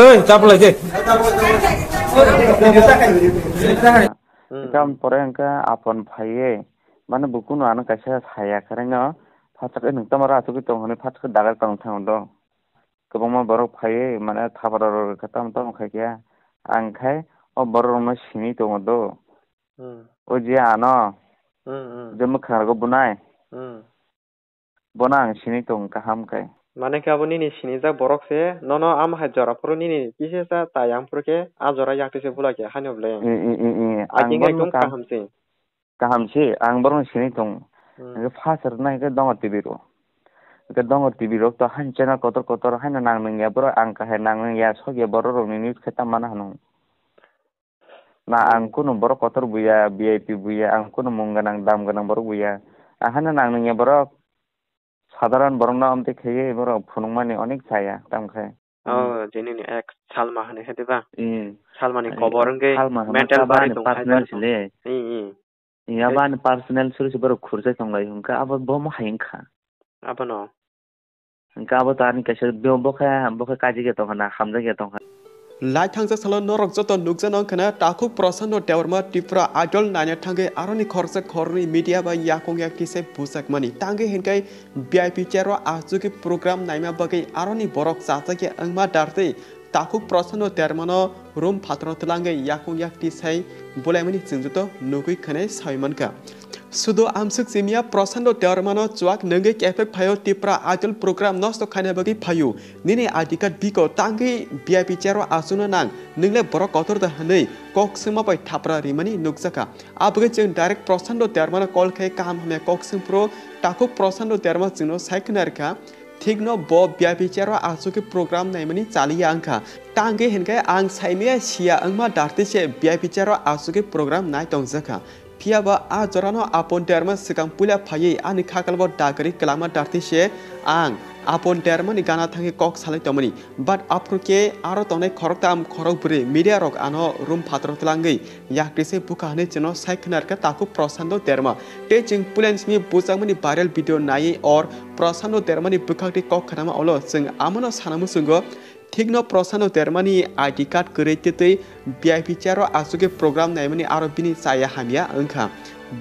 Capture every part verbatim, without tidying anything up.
Ei, chapel aje. Ekam pore hwnkhe apon phaiwi, mane bo kunu ano kaisa saya kwrwino, phatar nwng tamo ra asugwi tong hwnwi phatar dagar tong thango do. Kwbangma borok phaiwi mane thapra rok khe tamo tamo khai khe, ang khai o borok rokno sini tongo do. Hmm. O je ano, Hmm, hmm. je mwkhang rogo bunai. Hmm. Bono ang sini tong kaham khe. Mane khe abo nini sinijak borok se, nono ama hai jora phuru nini kisa sa tayang phuru khe a jora yakti se bula khe haino ble. I, i, i, i. Ang Aking bono ekdom ka-, kaham se. Kaham se, ang borokno sini tong. Hmm. Hingke first rwna hingke Dongor T V ro. Hingke Dongor T V rok to haino channel kotor kotor haino nang nung ya borok ang kahai nang nung ya sok ya borok rok ni news khe ta mana hwnung. Na, Hmm. ang kunu borok kotor buya, V I P buya, ang kunu mung gwnang, dam gwnang borok buya. Ang hano nang nungya borok sadharan borokno amtwi khaiwi borok phunukmani onek chaya, tamo khe. Oh, je nini ex Salma hwnwi khe, diba? Hmm. Salmani Ai, kobor wngwi Salma hwnwi mental kha bari bani tong personal phai sile. Hmm, hmm. Iya, Tei bani personal suri se borok khurjai tonglai hwnkha, abo bomo hai wngkha. Abono. Hwnkhe abo to ani kaisa bo-, bo khe, bo khe kaijak ya tongkha na, hamjak ya tongkha. Lai thangjak salo norok joto nukjano wngkha na takhuk Prashanto Debbarma Tripura Idol naina thangwi aroni khoroksa khoroknwi media bai yakung yak tisai bujakmani. Tangwi hinkhe V I P chair o achugwi program naima bagwi aroni borok chachak ya wngma dartwi takhuk Prashanto Debbarmano room phataro twlangwi yakung yak tisai bulaimani chwng joto nugwi khwnai sawi mankha. Sudo amswk simiya Prashanto Debbarmano chuak nungwi kephek phaio Tipra Idol program nosto khaina bagwi phaio. Nini I D card biko tangwi V I P chair o achukna nang, nwngle borok kotor da hwnwi kok swngma bai thapra rimani nukjakha. Abagwi chwng direct Prashanto Debbarmano call khai kaham hamya kok swngphuru takhuk Prashanto Debbarma chwngno sai khwna rwkha. Thikno bo V I P chair o achugwi program naimani chaliya wngkha. Tangwi hinkhe ang saimaya siya wngma dartwi se V I P chair o achugwi program nai tongjakha. Phiya ba a jorano Apon Debbarma swkang puila phaiwi ani khakalbo dagri kwlangma dartwi se ang Apon Debbarmani gana thangwi kok salai tongmani. But aphuru khe aro tongnai khoroktham khorokbrwi media rok ano room phataro twlangwi yakti se bukha hwnwi chwngno sai khwna rwkha takhuk Prashanto Debbarma. Tei chwng puila ni simi bujakmani viral video naiwi or Prashanto Debbarmani bwkhak twi kok khwnama ulo chwng amano sana muchungo. Thikno Prashanto Debbarmani I D card kwrwi twtwi V I P chair o achugwi program naimani aro bini chaya hamya wngkha.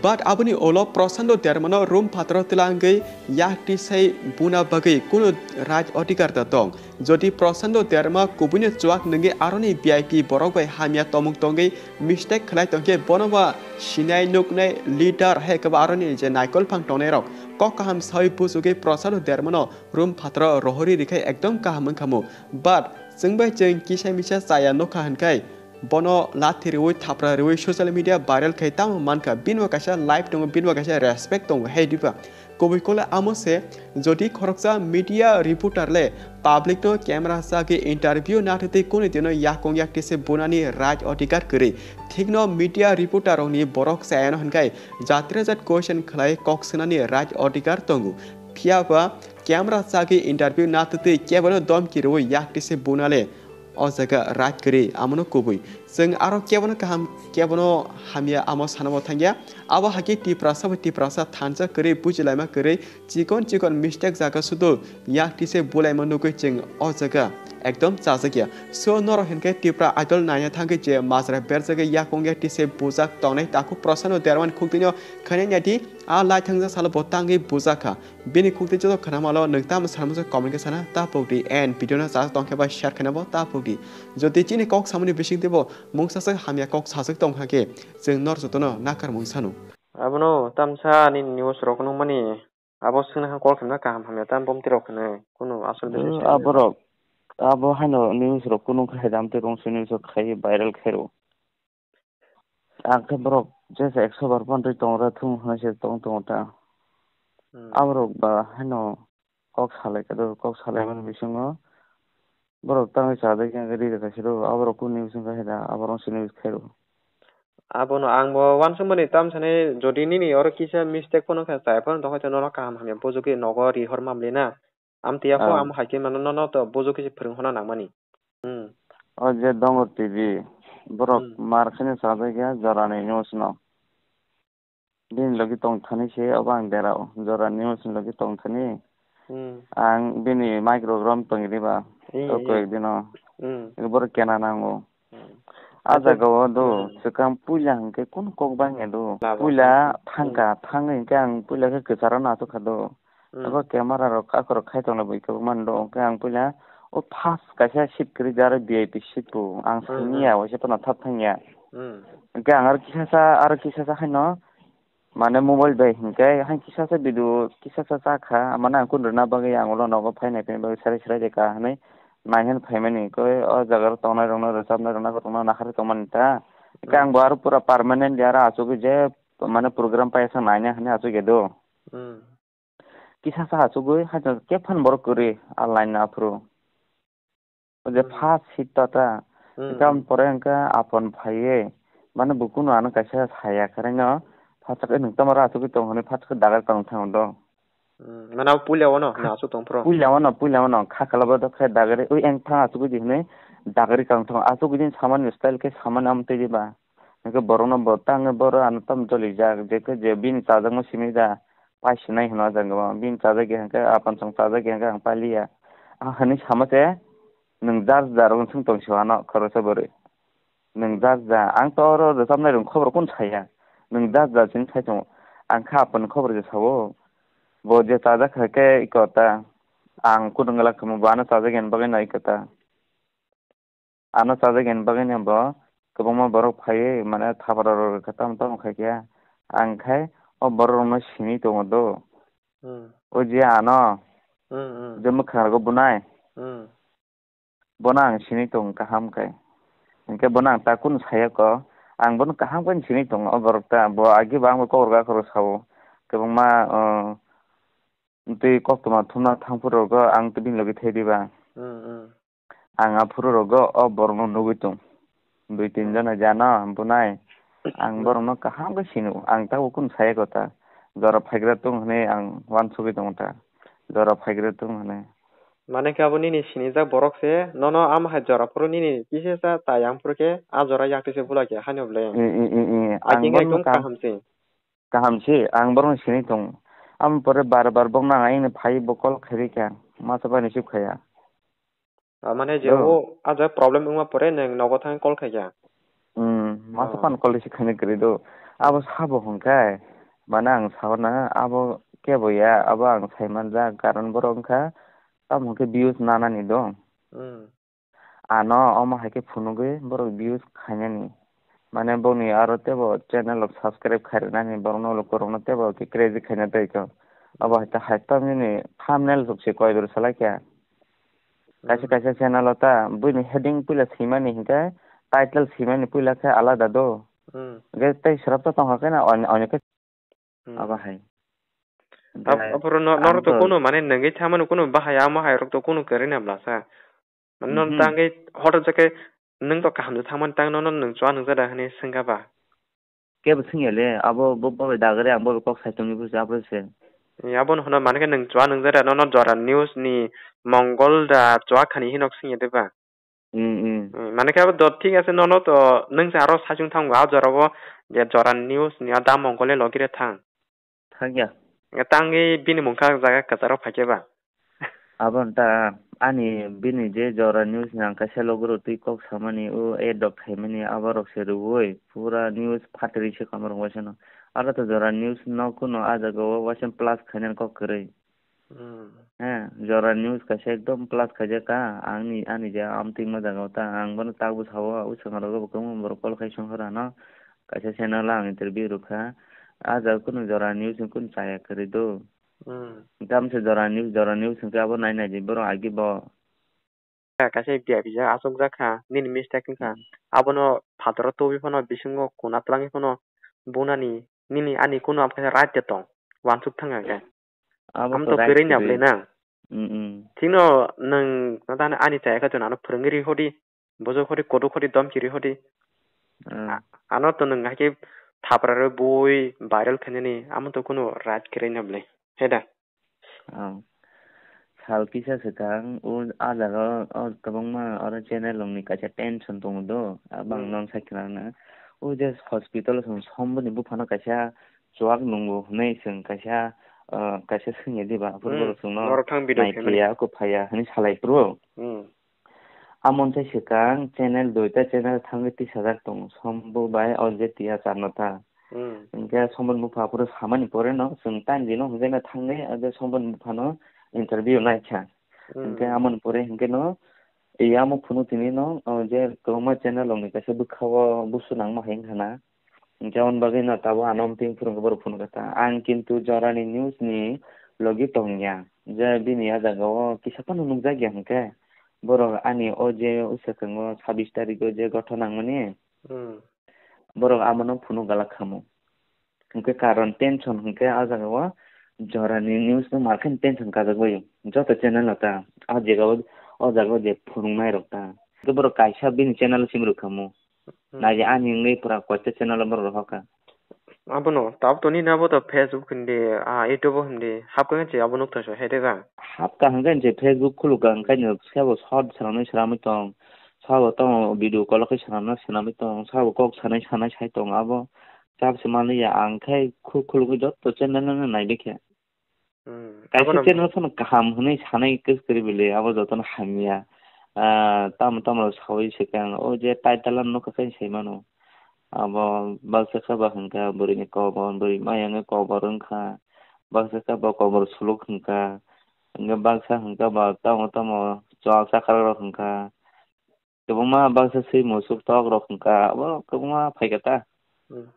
But aboni ulo Prashanto Debbarmano room phataro twlangwi yakti sai buna bagwi kunu right odhikar da tong. Jodi Prashanto Debbarma kubuino chuak nungwi aroni V I P borok bai hamya tomung tongwi mistake khlai tongkhe bono ba sinai nuknai leader hai khe ba aroni je naikol phang tongnairok kok kaham sawi buchugwi Prashanto Debbarmano room phataro rohorwi rikhe ekdom kaham wngkhamu. But chwng bai chwng kisa misa chaya nukha hwnkhai bono lathi rwui thapra rwui social media viral khai tamo mankha, bini bo kaisa life tongo, bini bo kaisa respect tongo, hai diba? Kubui kole amo se, jodi khoroksa media reporter le public no camera chagwi interview nathwtwi kunu dino yakung yakti se bunani right odhikar kwrwi. Thikno media reporter rokni borok chayano hwnkhai jatre jat question khlai kok swnani right odhikar tongo. Phiya ba camera chagwi interview nathwtwi kebono domki rwui yakti se bunale o jaga right kwrwi, amono kubui. Chwng aro kebono kaham, kebono hamya amo sanabo thangya. Abo hakhe Tiprasa bai Tiprasa thansa kwrwi, bujilaima kwrwi, chikon chikon mistake jaga sudu yak tise bulaima nugwi chwng o jaga ekdom chajakya. So norok hinkhe Tipra Idol naina thangwi je majra berjagwi yakung yak tise bujak tongnai takhuk Prashanto Debbarmani khukdwino khainai naidi, a lai thangjak salo bo tangwi bujakha. Bini khukti joto khwnamalo nwng tamo sanamung se comment khe sana ta pokdi and video no chajak tongkhe ba share khaina bo ta pokdi. Jodi chini kok samani bising teibo mungsa se hamya kok sajak tongkha khe chwng nor jotono nakar mung sanu. Abono tamsa ni news rok nukmani abo swngna kha call khaina kaham hamya tam bomti rok khwnai kunu asol bising se hamya. Aborok abo haino news rok kunu khai dam tei kongsa news rok khai viral khairo. Ang khe borok jesa ekso bar phan twi tongra thung hwnwi se tong tongo ta. Hmm. Aborok ba haino kok salai kado, kok salaimani bisingo borok tangwi chajak ya ri rwkha siro, aborok kuni bising khe da, aborok sini khairo. Abono ang bo uansukmani tam sani jodi nini oro kisa mistake phano khe chaya phano tongkha nono kaham hamya bujugwi nogo rihor mamli na. Amtwi ya kho, ah, amo hai khe mano nono to bujo khe se phwrwng hona nangmani. Hmm. O je Dongor T V, borok, hmm, mar kheno chajak ya jorani news no. Bini logi tong thani se obo ang derao, jorani news ni logi tong thani. Hmm. Ang bini microgram tongwi diba. Hmm, o hmm. Koi dino. Hmm. Borok kena nango. Hmm. A jaga o do, hmm, swkang puila hwnkhe kun kok bangya do. Labo. Puila hmm. Thangka, hmm. Thangwi hwnkhe ang puila khe kwcharo nathok kha do. Hmm. Abo camera rok akhorok khai tongla bo ikhe mano do. Hwnkhe ang puila o first kaisa seat kwrwi jaro V I P seat bo. Ang hmm, sangya, hmm. Waisa pono thap thangya. Hmm. Hwnkhe ang aro kisa sa, aro kisa sa haino mane mobile bai hwnkhe hai kisa sa video kisa sa cha kha, mane ang kun rwna bagwi ang ulo nogo phainai phainai bagwi serai serai de ka hinwi naihen phaimani khe o jaga rok tongnai rokno rwchapnai rokno naharwi tongmani ta. Hwnkhe ang bo aro pura permanently aro achugwi je mane program paisa naina hinwi achugya do. Hmm. Kisa sa achugwi haino khe phan borok kwrwi a line aphuru. O je hmm. First seat ta ta. Hmm, hmm. Hwnkhe pore hwnkhe apon phaiwi mane bo kunu ano kaisa saya kwrwino phatsakhe nwng tamo ra achugwi tong hinwi phatsakhe dagar tong thango do. Hmm, mane abo puila wano na achuk tong phuru? Puila wano, puila wano kha kala bo khe dagari oi eng thang achugwi di hinwi dagari tong thango. Achugwi din samani style khe samani amtwi diba. Hwnkhe borokno bo tangwi borok ano tamo jolijak, je khe je bini chajakno simi da, pai sinai hino o jaga o. Bini chajak ya hwnkhe, a panchong chajak ya hwnkhe ang paliya. A hinwi sama se, nwng jar jar wng swng tong sio ano khoroksa bwrwi. Nwng jar jar, ang to oro rwchapnai rwng khobor kunu saya. Nwng jar jar chini sai tongo. Ang kha apani khobor je sao. Bo je chajak hai khe iko ta. Ang kunu wngla khe bo ano chajak yani bagwi no iko ta. Ano chajak yani bagwi no bo kwbangma borok phaiwi mane thapra rok khe tamo tamo khai khe ang khai o borok rokno simi tongo do. Hmm. O je ano hmm, hmm. Je mwkhang rogo bunai hmm. Bono ang sini tong kaham khe. Hinkhe bono ang ta kunu saya ko. Ang bono kaham khe sini tongo o borok ta. Bo agi bo ang bai kok rwgak rw sao. Kwbangma, uh, twi koktwma thumna thang phuru rogo ang tei bini logi thai diba. Hmm, hmm. Ang aphuru rogo o borokno nugwi tong. Dui tin jona jano bunai. Ang hmm. Borokno kaham khe sino. Ang tabuk kunu saya ko ta. Jora phaigra tong hwnwi ang uansugwi tongo ta. Jora phaigra tong hwnwi. Mane khe abo nini sinijak borok se, nono amo hai jora phuru nini kisa sa ta yang phuru khe a jora yak twi se bula khe haino ble. I, i, i, i. Ang I think borokno ekdom kaham se. Kaham se, ang borokno sinui tongo. Amo pore bar bar bokno ang aini phai bo call khairikha, masa bai receive khaiya. Ah, mane je do. O, a jora problem wngma pore nwng nogo thang call khaikha. Hmm, masa oh. Phano call receive khaina kwrwi do. Abo sabo hwnkhai, mane ang sauna abo kebo ya, abo ang saimanjak, karon borok wngkha, tamo hwnkhe views nanani do. Hmm. Ano omo hai khe phunugwi borok views khainani. Mane boni aro teibo channel rok subscribe khairoknani, borokno lukurokno teibo khe crazy khaina tei kho. Abo hai ta hai tamni thumbnail rok se koi dur salai kha. Kaisa hmm. Kaisa channel o ta buini heading puila swimani hinkhe title swimani puila khe alada do. Hmm. Hwnkhe tei srapta tongkha khe na oin-, oinokhe hmm. Abo hai. Ab-, hwnkhe aphuru no-, norok to kunu mane nungwi thamani kunu bahai amo hai rok to kunu kwrwi na bwlasa. Mane non mhm. Tangwi hotok jake nwng to kaham se thangmani tang nono nwng chua nungjak da hwnwi swngkha ba. Kebo swngya le, abo bo, bo bai dagre ang bo bai kok sai tongwi buji abo se. E, abono hwno mane khe nwng chua nungjak da nono Jora News ni Mongol da chua khani hinok swngya de ba. Mm, mm. Mm, mane khe abo do thik ase nono to nwng se aro saichung thango a jora o je Jora News ni a da Mongol le logi re thang. Thangya. Tangwi bini mungkha jaga kwcharo phaikhe ba. Abo wngta ani bini je Jora News ni ang kaisa logo rw twi kok samani o ad rok khaimani abo rok se rwui pura news phatri se kama rok waisano. Aro to Jora News no kuno a jaga o waisa plus khainani kok kwrwi. Hmm. He, Jora News kaisa ekdom plus khaijak ka ang ni ani je amtwima jaga o ta ang bono tak bwsa o usanga rok bo kwbangma borok call khai song hora no. Kaisa channel o ang interview rwkha. A jaga kunu Jora News ni kunu chaya kwrwi do. Hmm. Tamse Jora News, Jora News hwnkhe abo nai nai di borok agi bo. Kaisa V I P jak achukjak kha nini mistake wngkha. Hmm. Abono phataro tubui phano bisingo kuna twlangwi phano bunani nini ani kunu abo kaisa right de tong. Wansuk thang khe. Amo to kwrwi na bwlwi nang. Mm, mm. Chino nwng no dano ani chaya khe chwng ano phwrwngwi ri hodi, bujok hodi, kotok hodi, domki ri hodi. Mm. A-, ano to nwng haikhe thapra rwi bui viral khainani amo to kunu right kwrwi na bwlwi. He da? Oh. Sal kisa swkang o, a jaga o, o kwbangma oro channel rokni kaisa tension tongo do. Abang hmm. Non sai khna na. O je hospital o chwng somboni buphano kaisa chuak nungo hwnwi chwng kaisa ah, kaisa swngya diba, aphuru Hmm, borok chwngno norok thang video nai khaimani. Phaiya, ako phaiya, hwnwi salai phuru. Hmm. Amon tei swkang channel duita channel thangwi tisajak tongo, Sombo bai Ojetiya Charnata. Hmm. Hinkhe Sombon bupha aphuru samani pore no chwng time dino hwnkheno thangwi, ah, je Sombon buphano interview naikha. Hmm. Hinkhe amoni pore hinkhe no, iya amo phunu tini no, o je kwbangma channel rokni kaisa bwkha o busu nangma hai wngkha na. Hinkhe aboni bagwi no tabuk ano omtwi phuru borok phunukha ta. Ang kintu jorani news ni logi tongya, je bini a jaga o kisa phano nukjakya hinkhe borok ani o je swkango sabbish tarik o je gotha nangmani, Hmm. Borok abono phunuk galak khamu. Hinkhe karon tension hinkhe a jaga o jorani news no markheno tension kajak bai. Joto channel no ta a jaga o, o jaga o je phunuknai rok ta. Hinkhe borok kaisa bini channel o simi rwkhamu. Hmm. Naidi ani wngwi pura koita channel o borok rohorkha. Abono tabuk toni na bo to Facebook hindi, ah, YouTube o hindi hapkha khe abo nuk thangsa hai de ba. Hapkha hinkhe je Facebook khulukha hinkhe no sabo short swnamwi swnamwi tong. Sabo tamo video call khe swnamna swnamwi tong. Sabo kok sanai sanai sai tong abo. Chap se manliya ang khai khu-, khulugwi jotto channel no naidi khe. Hmm. Kaisa abono channel phano kaham hwnwi sanai kwrwi bele abo jotono hamya. Ah, tamo tamo sawi se khe ang o je title ano nukha khe sai mano. Abo baksa khe ba hwnkha bwrwini kobor, bwrwi maya wngwi kobor wngkha. Baksa khe ba kobor suluk hwnkha. Hwnkhe baksa hwnkha ba tamo tamo chwla chakrarok hwnkha. Kwbangma baksa swi musuk tok rok hwnkha, abo kwbangma phaikha ta. Hmm.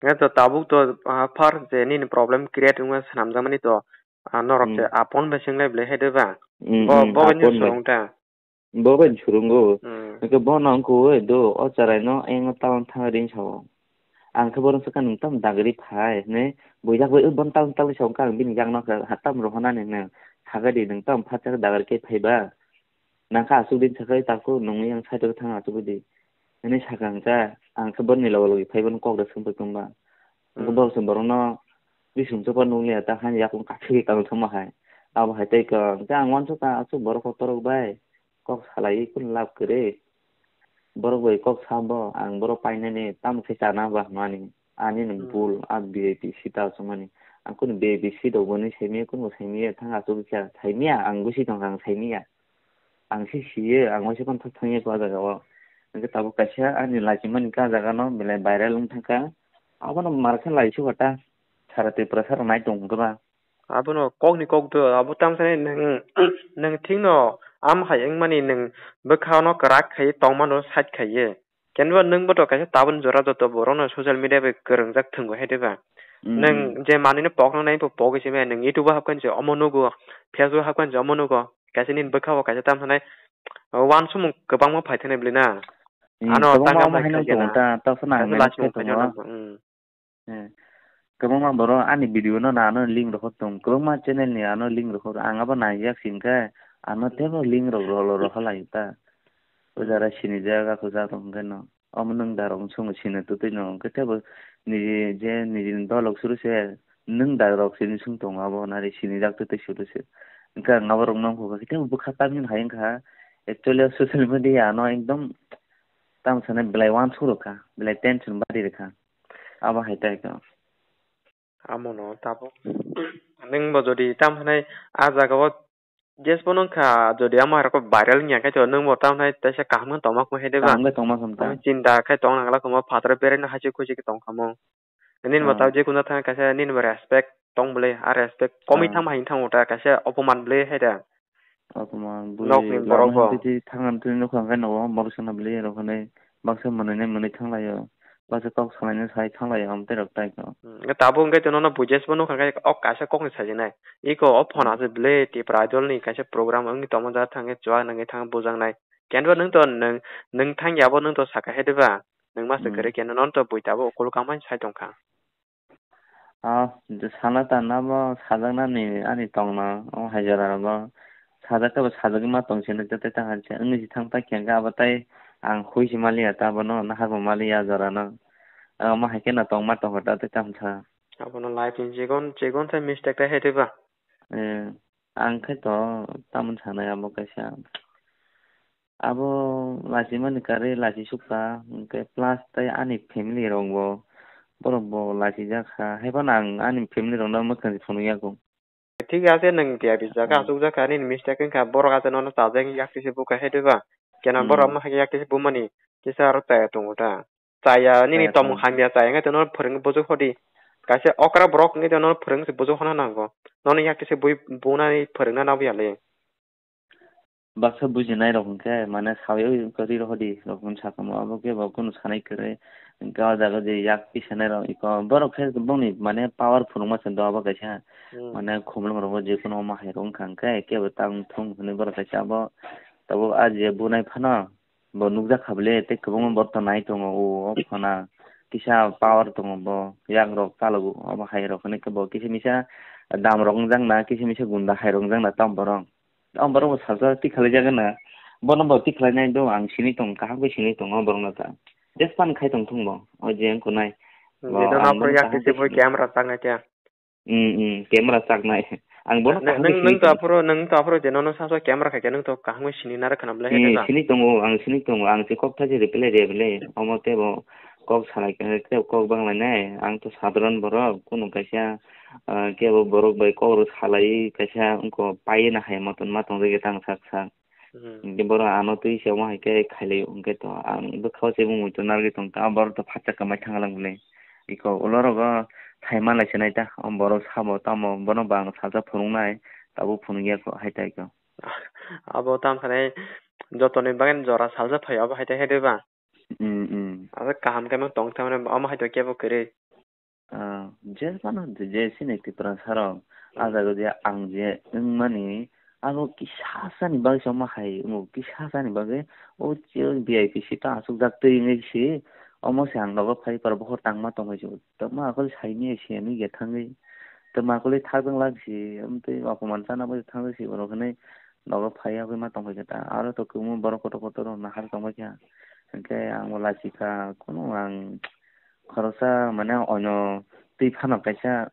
Hwnkhe to tabuk to, ah, first je nini problem create wngma swnamjakmani to, ah, norok je Hmm. Apon bai swnglai bwlai hai de ba? Hmm, Bo, hmm, bo bai Apon bai. Surung ta? Bo bai surungo. Hmm. Hwnkhe bono wngkha, "Oi do, o chwraino ayang o town thang ring sao." Ang khe bono sakha, "Nwng tamo dagri phai?" hwnwi. Buijak bai, "Oi, bono town thang sao," wngkha ang bini yakno khe, "Ha tamo rohornani?" hwnwi. "Sakha di, nwng tamo phatsa khe dagri khe phai ba?" Nang kha aswk din sakai taku nungwi ang side o thang achugwi di. Hwnwi sakha hwnkha, ang khe borokni logi logi phai bono kok da swngwi tongba. Hwnkhe Hmm. Borok se borokno bising chopar nukliya ta hani yakung kathwi tang thangma hai. Abo hai tei kha hwnkhe ang uansukha aswk borok kotorok bai kok salaiwi kunu lab kwrwi. Borok bai kok sabo ang borok painani tamo khe chana ba hwnmani. Ani nwng Hmm. Bul a V I P seat o aswkmani. Ang kunu V I P seat o boni saimanya kunu saimanya thang achugwi kha saimanya ang bwswi tongkha ang saimanya. Ang se siyo, ang waisa phano thangya khe o jaga o. Hwnkhe tabuk kaisa ani lachimani khe a jaga no belai viral wng thangkha. Abono mar khe lai sukha ta. Sara Tripura sara nai tong hwnkhe ba. Abono kokni kok do, abo tamo sanai nwng, nwng thik no am hai wngmani nwng bwkha no kwrak khai tongmano side khaiye. Kenba nwng bo to kaisa tabun jora joto borok no social media bai kwrwngjak thwngwi hai de ba. Mm. Nwng je manwi no pok nang nai bo pogwi se maya, nwng YouTube o hapkha se omo nugo, Facebook hapkha se omo nugo, kaisa nini bwkha o kaisa tamo sanai, uh, uansukmung kwbangma phai thani bwlwi na. Mm, ano kwbangma tangkha omo bai haino khakya tongo na. Ta, ta phano ang kaisa manage lachimung khe tongo. Khaina nango, mm. Eh, kwbangma borok ani video no na ano link rok tong, kwbangma channel ni ano link rok, ang abo naijak sing khe ano teibo link rok rolo rohor lai ta. O jara sinijak, ako jaro hwnkhe no. Omo nwng darok wng swngo sini twtwi no. Hwnkhe teibo niji je nijini dolok suru se nwng darok sini swng tongo abo nari sinijak twtwi suru se. Hwnkhe ang aborok no wngkha khe teibo bwkha tamni hai wngkha. Actually o social media no ekdom tamo sanai belai uansuk rwkha, belai tension bari rwkha. Abo hai tai khe. Amo no tabuk. Nwng bo jodi tamo sanai a jaga o Jes bono wngkha, jodi amo hai rok viral wngya khe to nwng bo tamo hai teisa kaham khe tongma khe de ba? Kaham khe tongma khe ta. Tamo chinta khe tong nang la khe mo phataro berai no hachik huchik khe tong kha mo. Nini bo tamo je kuno thang kaisa nini bo respect tong bwle, a respect komwi thang hai thang ta kaisa opoman bwle hai da. Opoman bwle nok ni borok bo. Titi thang am twi nokha khe no borok sana bwle rok hinwi baksa mwnwi nai mwnwi thang lai o. Baksa kok salaina sai thang lai o, amtwi rok tai khe. Hmm, tabuk hwnkhe to nono bujes bo nukha khe o kaisa kokni sajinai. Iko o phone hmm. Ase bwle Tipra Idol ni kaisa program wngwi tongma jat thangwi chuak nangwi thang bujaknai. Kenba nwng to nwng, nwng thang ya bo nwng to saka he diba? Nwng ma se hmm. Kwrwi keno nono to bui tabuk ukulukam hai sai tongkha. Ah, sana ta na bo sajaknani ani tongna o hai jora rogo. Sajak khe bo sajagwi ma tong sini tei tang hai se wngwi se thang ta khe hwnkhe abo tai ang hui se maliya ta bono nahar bo maliya jora no. Omo hai khe no tongma tongkha ta tei tamo sa. Abono life ni chikon chikon se mistake ta hai tei ba. Eh, ang khe to tamoni sanai abo kaisa. Abo lachimani karwi lachisukha, hwnkhe plus tei ani family rokbo, borokbo lachijak kha. Haiphano ang ani family rokno mwkhang se phunukyaku. Thik ase, nwng biya bijak Hmm. achukjak kha, nini mistake wngkha, borok ase nono chajak yak tisi buka hai diba? Kena borok Hmm. ma hai yak tisi bumani kisa aro chaya tongo ta. Chaya nini Chaya tomung tongo. Hamya chaya wngkhe nono phwrwngwi bujuk hodi. Kaisa okra borok wngkhe nono phwrwngwi se bujuk honna nango. Nono yak tisi bui bunani phwrwngna nabwi ya le. Baksa bujinai rok hwnkhe mane sawi oi wngkha ri rohodi rok hwn sakamo abo khe bo kunu sanai kwrwi hwnkhe o jaga je yak tisanai rok iko borok khe bongni mane power phunukma se do abo kaisa Hmm. mane khumlwng rogo je kuno omo hai rok wngkha hwnkhe kebo tang thung hwnwi borok kaisa abo tabuk a je bunai phano bo nukjak kha bwle tei kwbangma Hmm. borok to nai tongo o o phana kisa power tongo bo yak rok chalogo omo hai rok hwnwi khe bo kisa misa dam rok wngjak na kisa misa gunda hai rok wngjak na tamo borok. Ang borok bo salsa tikhalai jagana. Bono bo tikhalai nai do ang sini tong kaham khe sini tongo borok no ta. Just pan khai tong thung bo. O je ang kunai. Bo Video ang no bono yak kaham khe tisi bo sini. Camera chaknai khe. Hmm, hmm, camera chaknai. Ang bono kaham khe Nung sini nung to tongo. Aphuru nung to aphuru je nono salsa camera khai khe nung to kaham khe sini nara khana bwlai Hmm, hai da. Sini tongo ang sini tongo ang se kok thaji reply re bwle. Omo te bo kok salai khe kok bang lai nai. Ang to sadharan borok kunu kaisa ah, kebo borok bai kok rw salai kaisa wngkha paiye na hai moton ma tong jagwi tang sak sak. Hmm. Hinkhe borok ano twi se omo hai khe khailai o hinkhe to ang bwkha o se bumui to narwgwi tong ta borok to phatsa kwmai thang lang bwle. Iko ulo rogo thai manlai se nai ta o borok sabo tamo bono bo ang salsa phunuknai tabuk phunukya kho hai tai kho. Abo tamo sanai jotoni bagwi jora salsa phai abo hai tai hai de ba? Hmm, hmm. Abo kaham khe tong thangmani omo hai to kebo kwrwi. Ah, je phano je sini Tiprasa rok, ah, hmm, jaga je ang je wngmani, abo kisa sani bagwi se omo hai wngo, kisa sani bagwi o je V I P seat o achukjak twi wngwi se, omo se ang nogo phai par bokhor tangma tongwi se, tongma akol saimaya se nukya thangwi, tongma akol thakjak lak se, amtwi apoman chana bagwi thangwi se borok hinwi nogo phai yagwi ma tongkha khe ta, aro to kwbangma borok kotor kotor rok nahar tongbai kha, hinkhe ang bo lachikha, kunu ang khoroksa mane oino twi phano kaisa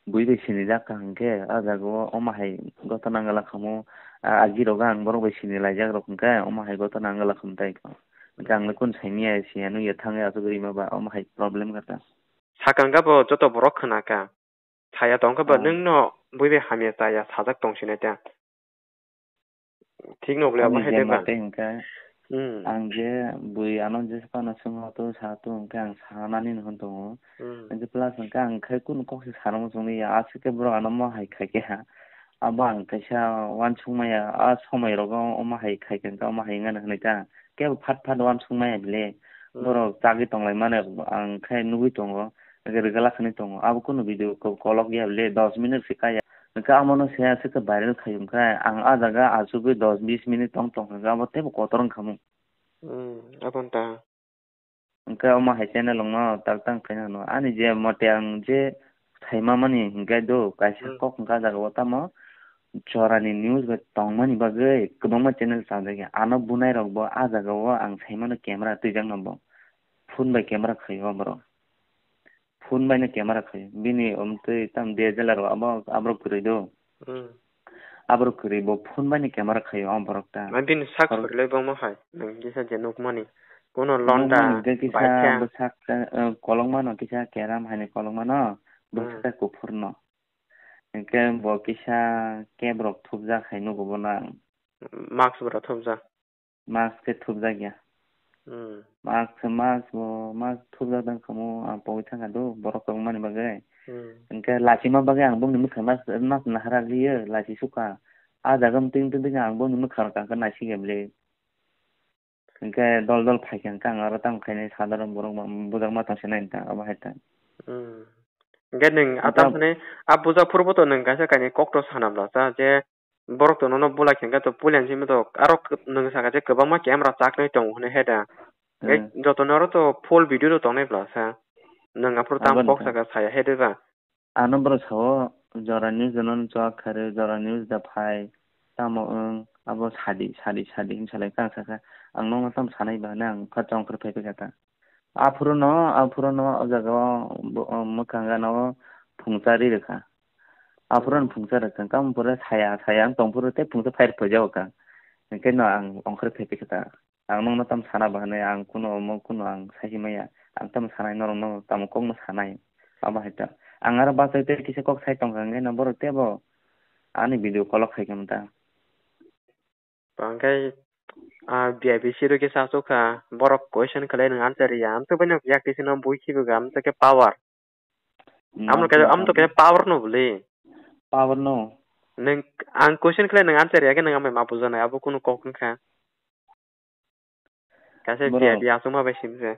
bui bai sinijak kha hinkhe, ah jaga o omo hai gotona wngla khamu, ah, agi rogo ang borok bai sinilaijak rok hinkhe, omo hai gotona wngla khamu tai kho. Hinkhe ang le kunu saimaya, siya nukya thangwi aswk rima ba, omo hai problem kha ta. Sakang khe bo joto borok khna kha. Saya tong khe bo, ah, nwng no bui bai hamya chaya sajak tong sinai ta. Thik no bwle abo. Ani hai je de ba. Mate hinkhe, hmm, ang je bui ano je phano swngo to sa to hinkhe ang sanani no hwn tongo. Hmm. Hinkhe plus hinkhe ang khai kunu kok se sanamo chwngli ya, aswk khe borok ano mo hai khai khe ha. Abo ang kaisa uansuk maya, a somoi rogo omo hai khai khe hinkhe omo hai wngya hinwi ta. Kebo phat phat uansuk maya bile. Hmm. Borok chagwi tonglai mani ang khai nugwi tongo. Rwgwla khani tongo. Abo kunu video ko-, kolok ya le, dos minute se kaya. Hwnkhe amo no se aswk khe viral khai wngkha. Ang ah jaga achugwi dos bis minute tong tong kha, abo teibo kotor wngkha mung. Hmm, aboni ta. Hwnkhe omo hai channel wngno tak tang khaina hwno. Ani je mote ang je saima mani hinkhe do, kaisa, hmm, kok hwnkha ah jaga o tamo jorani news bai tongmani bagwi kwbangma channel chajak ya. Ano bunai rok bo ah jaga o ang saimano camera twijak no bo. Phone bai camera khaio borok. Phone bai no camera khaio. Bini omtwi tamo D S L R o abo, aborok kwrwi do. Hmm. Aborok kwrwi bo phone bai no camera khaio o borok ta. Ma bini sak khorok- khorlai bangma hai. Nwng kisa je nukmani. Kuno londa, nukmani hwnkhe kisa baikha. Bwsak, eh, kolokma no kisa keram hai ni kolokma no. Hmm. Bwsak kuphur no. Hwnkhe bo kisa cap rok thupjak hai nugo bono ang. Mask bo rok thupjak. Mask khe thupjak ya. Hmm. Mask, mask bo, mask thupjak dang khamu, ang pogwi thangkha do, borok kwbangmani bagwi. Hmm. Hwnkhe lachima bagwi ang bongni mwkhang mas, mas nahara liyo, lachi sukha. Ah jaga mtwing twi twi ang bongni mwkhang rok ang khe naisingya bwle. Hwnkhe dol dol phaikha hwnkhe ang aro tamo khainai sadharon borok ma, bwjakma tongsinai hwnkhe abo hai ta. Hmm. Hwnkhe nwng hwnkhe atam thani, ah bwjak phuru bo to nwng kaisa kainwi kok to sana bwlasa je, borok to nono bulai khe hwnkhe to puilani simi to aro k-, nwng saka je kwbangma camera chaknai tongo hwnwi he da. Hwnkhe, hmm, jotono aro to full video to tongnai bwlasa. Nwng aphuru tamo aboni kok ta saka saya he de ba. Ano borok sao jora news no chwk kharwi jora news da phai tamo wng abo sadi sadi sadi hinwi salai kha ang sakha ang nokno tamo sanai ba hwnwi ang kha chongkhor phai phai kha ta. Aphuru no, aphuru no o jaga o bo-, o mwkhang gana o phungsa ri rwkha. Aphuru no phungsa rwkha, hwnkhe aphuru saya, saya wng tong phuru tei phungsa phai rw phai jago kha. Hwnkhe no ang ongkhor phai phai kha ta. Ang nokno tamo sana ba hwnwi, ang kuno omo kuno ang sai maya. Ang tamo sanai norokno, tamo kokno sanai. Abo hai ta. Ang aro bachai tei kisa kok sai tong kha, hwnkhe no borok teibo Ani video kolok khai khe mata. Hwnkhe, ah, V I P siro khe sa sukha, borok question khlai nwng answer ya. Amtwk bai no yak twi sino bui khibi ga, amtwk khe power. Hmm, amtwk khe, amtwk khe power no bwle. Power no. Nwng, ang question khlai nwng answer ya khe nwng amai ma bujanai, abo kunu kok wngkha. Kaisa V I P aswkma bai simse.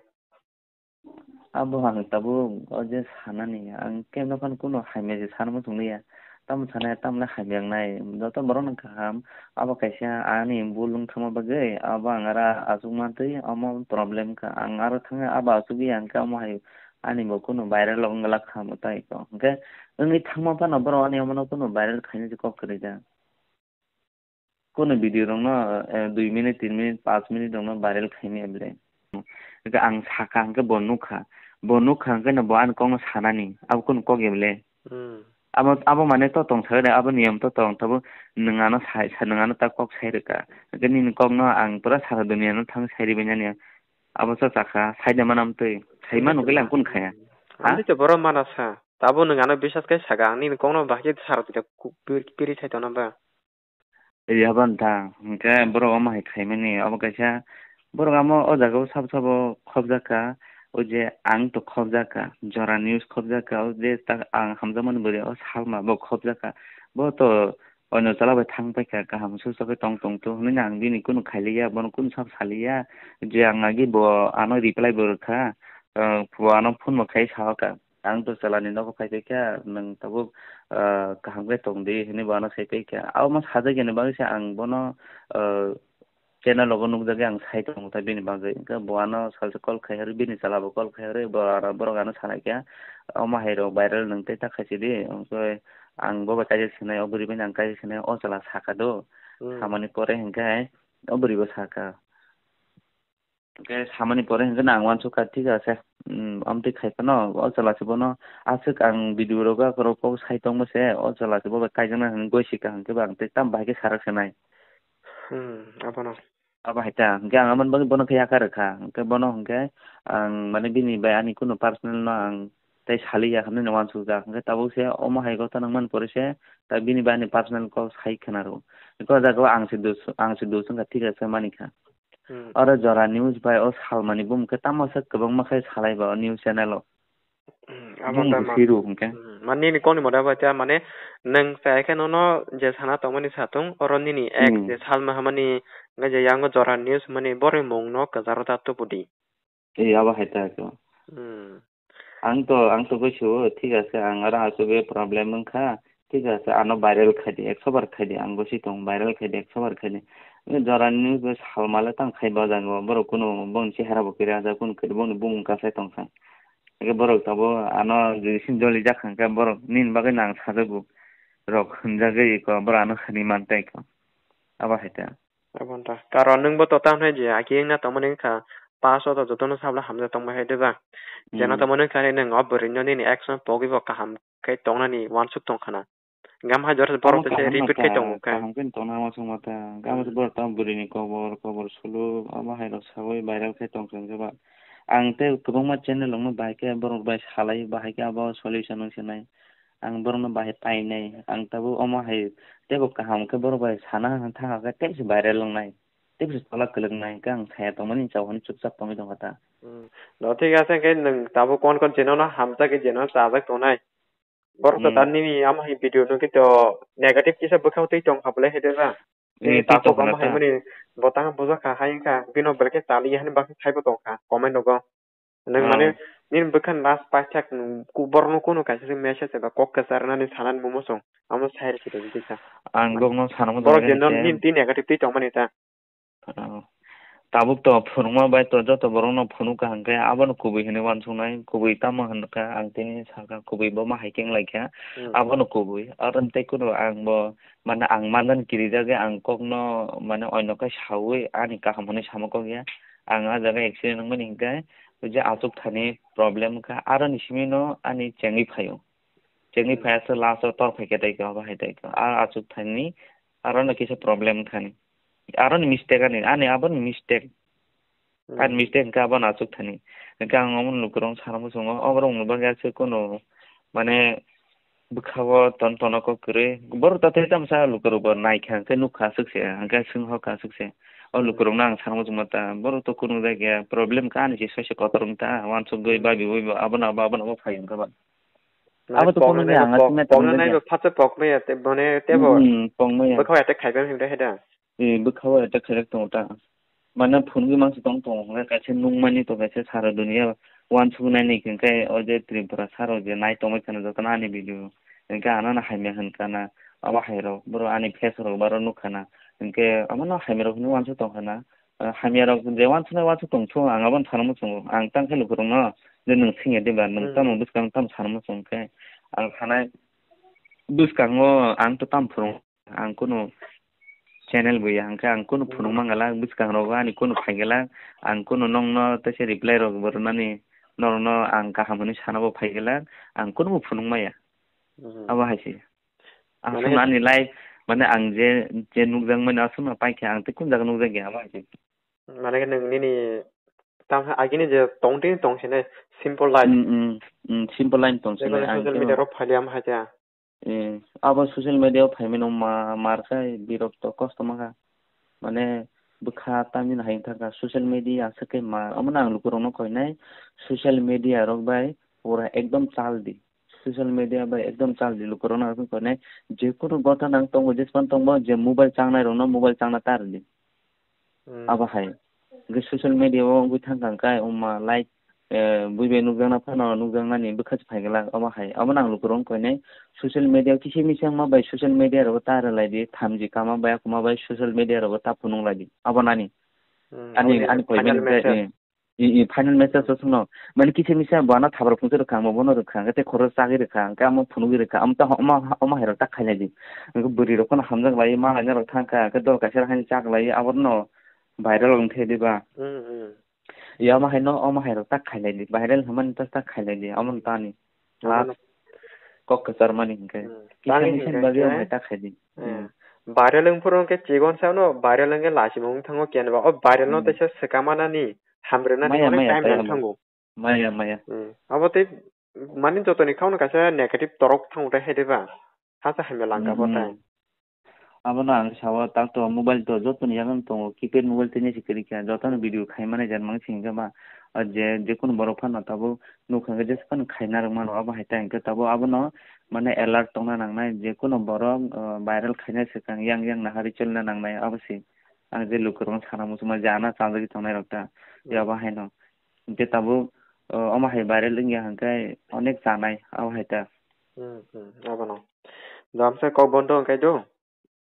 Abo ang tabuk o je sanani, ang kebo phano kunu hamya se sana muchung liya. Tamo sana, tamo le hamya wngnai. Joto borok no kaham. Abo kaisa ani bul wng thangma bagwi, abo ang aro achuk mantwi, omo problem kha. Ang aro thangwi abo achuk ya, hwnkhe omo hai ani bo kunu viral wng glak kha, omo tai kok. Hwnkhe wngwi thangma phano borok ani omono kunu viral khaina se kok kwrwi da. Kunu video rokno, eh, dui minute, tin minute, panch minute rokno viral khaimaya bwle. Hwnkhe ang sakha hwnkhe bo nukha. Bo nukha hwnkhe no bo ani kokno sanani. Abo kunu kok ya bwle. Hmm. Abo, abo mane to tong sakhe de, abo niyom to tong, tabuk nwng ano sai, sa-, nwng ano ta kok sai rwkha. Hwnkhe nini kokno ang pura sara duniya no thang sai ribainani. Abo cha chakha, sai de manam twi. Sai mano khe lang kun khaya. Ha? Ani to borok mana sa. Tabo nwng ano biswas khe saga, ang nini kokno bahai khe sara duniya ku-, pir-, piri sai tongna ba. Yaban ta, hwnkhe borok omo hai khaimani, obo kaisa borok amo o jaga o sabo sabo khobjak kha, o je ang to khobjak kha, Jora News khobjak kha, o je ta ang hamjakmani bwrwi o Salma bo khobjak kha, bo to oino chwla bai thang paikha, kaham susa khe tong tong to hwnwi ang bini kunu khailiya, bono kunu sabo saliya, je ang agi bo ano reply bo rwkha, ah, bo ano phone bo khai sahokha. Ang to chwlani nogo phai paikha, nwng tabuk, ah, kaham khe tong di, hwnwi bo ano sai paikha. Abo ma sajak yani bagwi se ang bono, ah, channel rogo nukjagwi ang sai tongo ta bini bagwi. Hwnkhe bo ano salsa call khai horo, bini chwla bo call khai horo, bo aro borok ano sanai kha, omo hai rok viral nwng tei ta khaisidi, hwnkhe ang bo bai kaijak sinai, o bwrwi bai ang kaijak sinai, o chwla sakha do, hmm, samani pore hwnkhe o bwrwi bo sakha. Hwnkhe samani pore hwnkhe no ang uansukha, thik ase, hmm, amtwi khai phano o chwla se bono aswk ang video rogo akhoro kok sai tongma se, o chwla se bo bai kaijaknai hwnwi goi sikha, hwnkhe bo ang tei tamo bahai khe sarak se nai. Hmm, abono. Abo hai ta, hwnkhe ang amoni bagwi bono khe yakarwkha, hwnkhe bono hwnkhe ang mane bini bai ani kunu personal no ang tei saliya hwnwi no uansukjak, hwnkhe tabuk se omo hai gotha nangmani pore se ta bini bai ani personal kok sai khna rw. Hwnkhe o jaga o ang se dos, ang se dos wngkha, thik ase manikha. Hmm. Oro Jora News bai o Salmani bumung khe tamo se kwbangma khe salai ba o news channel o. Hmm, abo bumung ta khe ma-, siro hwnkhe. Hmm, mane nini kokni moda bai ta mane nwng chaya khe nono je sana tongmani satung, oro nini ex, hmm, je Salma hwnmani, hwnkhe je yango Jora News hwnmani borokni mungno kwcharo ta tubudi. Ee, abo hai ta khe. Hmm. Ang to, ang to goi sio, thik ase, ang aro aswk problem wngkha, thik ase, ano viral khai di, ekso bar khai di, ang goi si tong, viral khai di, ekso bar khai di. Ee, Jora News bai Salma le tang khai ba jaga o, borok kunu boni chehara bo kiri ajak, kunu kiri boni bumung kasai tongkha. Hwnkhe borok tabuk ano jodi sini joli jak kha, hwnkhe borok nini bagwi no ang sajak bo rok hwnjagwi ko, borok ano hwnwi man tai ko. Abo hai ta. Abo wngkha. Karon nwngbo to tamhinai je aki wngna tongmani wngkha, pass o to jotono sabla hamjak tongbai hai de ba. Jeno, hmm, tongmani wngkha nwng o bwrwino nini action pogwi bo kaham khe tongnani uansuk tongkha na. Gam hai jora se borok tei se kaham repeat khai tongo kha. Kaham khe tongna uansuk ma ta. Gam se, hmm, borok tamo bwrwini kobor, kobor sulu, abo hai rok sawi viral khai tongkha hwnkhe ba. Ang tei kwbangma channel rokno bai khe borok bai salai, bahai khe abo solution wng sinai. Ang borokno bahai painai. Ang tabuk omo hai teibo kaham khe borok bai sana thangkha khe teibo se viral wngnai. Teibo se tola kwlwknai hwnkhe ang saya tongmani chao hwnwi chupchap tongwi tongkha ta. Hmm. No, thik ase, hwnkhe nwng tabuk kon kon chino no hamjak khe jeno chajak tongnai. Borok to, hmm, ta nini amo hai video no khe to negative kisa bwkhao tei tongkha bwlai hai de ba. Ee, tei takhuk tongkha amo hai ta. Mani bo tang bujak kha hai wngkha, bino belai khe chaliya hwnwi baksa khaibo tongkha comment rogo. Nwng mane, oh, nini bwkhani last paithak borokno kunu kaisa se message eba kok kwchar nani sanani mumo chwng, amo sai rw khe tongwi kisa. Ang bokno sana muchung borok je nini twi negative twi tongmani ta. Oh. Tabuk to phunukma bai to joto borokno phunuk kha hwnkhe abono kubui hwnwi uansuknai, kubui tamo hwnkha ang tini sakha kubui bo ma hai khe wng lai kha, hmm, abono kubui. Aro tei kunu ang bo mane ang manjani kirijagwi ang kokno mane oino khe saui ani kaham hwnwi sama kok ya. Ang ah jaga accident wngmani hinkhe je achuk thani problem wngkha, aroni simi no ani chengwi phaio. Chengwi, hmm, phai aswk last o tor phai khe tei khe abo hai tei khe. A achuk thani arono kisa problem wngkha ni. Aroni mistake ani, ani aboni mistake. Hmm. Ani mistake wngkha abono achuk thani. Hinkhe ang omo lukurok sana muchungo, oborok ni bagwi aswk kunu mane Bwkha-o ton tono kok kwrwi. Borok ta tei tamsa lukurokbo naikha, hwnkhe nukha aswk se, hwnkhe swng hokha aswk se. O lukurokno ang sanmo chwngma ta, borok to kunu jagya problem ka ani se soise kotor wng ta, uansukgwi babi ui bo abono abo, abono abo phai wngkha ba. Abo to kunu jagya, ang aswk meta pokna nai ba phatsa pokmaya, te bone tebo. Hmm, pokmaya. Bwkha-o attack khaiba hwnwi da heda. E, bwkha-o attack khaijak tongo ta. Mane phunugwi mangsa tong tongo, hwnkhe kaisa nukmani to kaisa sara dunia uansuknani hwnkhe o je Tripura saro je nai tongwi kheno jotono ani video. Hwnkhe ano no hamya hwnkha na, abo hai rok, borok ani face rok baro nukha na. Hwnkhe abono hamya rok hinwi uansuk tongkha na. Ah, hamya rok je uansuknai uansuk tongthung, ang abono sana muchungo. Ang tang khe lukurokno je nwng swngya diba, nwng tamo bwskango tamo sana muchung khe. Ang sanai bwskango ang to tamo phwrwng. Ang kunu channel bo ya, hwnkhe ang kunu phunuk mangala, bwskangrogo ani kunu phaigala, ang kunu nokno teisa reply rok bo rwnani, norokno ang kaham hwnwi sanabo phaigala, ang kunu bo phunuk maya. Abo hai se. Aswkno ani life, mane ang je, je nukjakmani aswkno paikha, ang tei kunu jaga nukjakya, abo hai se. Mane khe nwng nini tamo agini je tong tini tong sini simple life. Mm, mm, mm, simple life tong sini, social media rok phaili amo hai khe. Eh, abo social media o phaimani ma, mar khai birok to kosto mankha. Mane bwkha tamni hai thangkha social media aswk khe mar. Omono ang lukurokno koinai social media rok bai pura ekdom chal di. Social media bai ekdom chal di lukurokno ang koinai. Jekunu gotha nang tongo, jespan tongo, je mobile changnai rokno mobile changna tar di. Abo hai. Hwnkhe social media o wngwi thangkha hwnkhe wngma like, eh, bui bai nukjakna phano nukjaknani bwkha se phai glak abo hai. Abono ang lukurok wng koinai social media o kisa misa wngma bai social media rogo ta rwlai di, thamchi kama bai akuma bai social media rogo ta phunuk lai di. Abo nani. Ani, ani koi final message. I, i, final message o songno. Mane kisa misa bo ano thabra phungsa rwkha, ang bo bono rwkha, hwnkhe tei khoro chagwi rwkha, hwnkhe amo phunugwi rwkha, amo ta, omo, omo hai rok ta khainai di. Hwnkhe bwrwi rok phano hamjak lai, ma laina rok thangkha, hwnkhe dol kaisa rok haino chak lai, abono viral wng thai diba? Yama haino omo hai rok ta khainai di, viral hwnmani ta ta khainai di, amo tani. Last kok kwchar mani hwnkhe. Kisa misa bagwi omo hai ta khai di. Viral wng phuru hwnkhe chikon sa no, viral wngkhe lachimung wng thango kene ba. O viral no teisa swkang manani, hamrwnani onek time nang thango. Maya, maya. Abo tei mani jotoni khauno kaisa negative torok thango tai hai diba? Hasa hamya langka bo tai. Abono ang sawa tak to mobile to jotoni yago tongo, keypad mobile tini se kwrwi kha, jotono video khai mani jan mang sing khe ba. Je, jekunu borok phano tabuk nukha hwnkhe jesphano khaina rwmano abo hai ta hwnkhe tabuk abono mane alert tongna nangnai, jekunu borok, ah, viral khaina swkang yang yang nahari cholna nangnai abo se. Ang je lukurokno sana muchungma je ano chanjagwi tongnai rok ta, abo haino. Hwnkhe tabuk, o, omo hai viral wngya hwnkhe onek chanai, abo hai ta. Hmm, hmm, abono. Jamsa kok bondo hwnkhe do.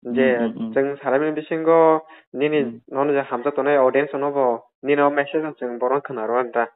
Je, hmm, hmm, hmm, chwng salaimani bisingo nini, hmm, nono je hamjak tongnai audience no bo nini o message no chwng bohrok khna rw da.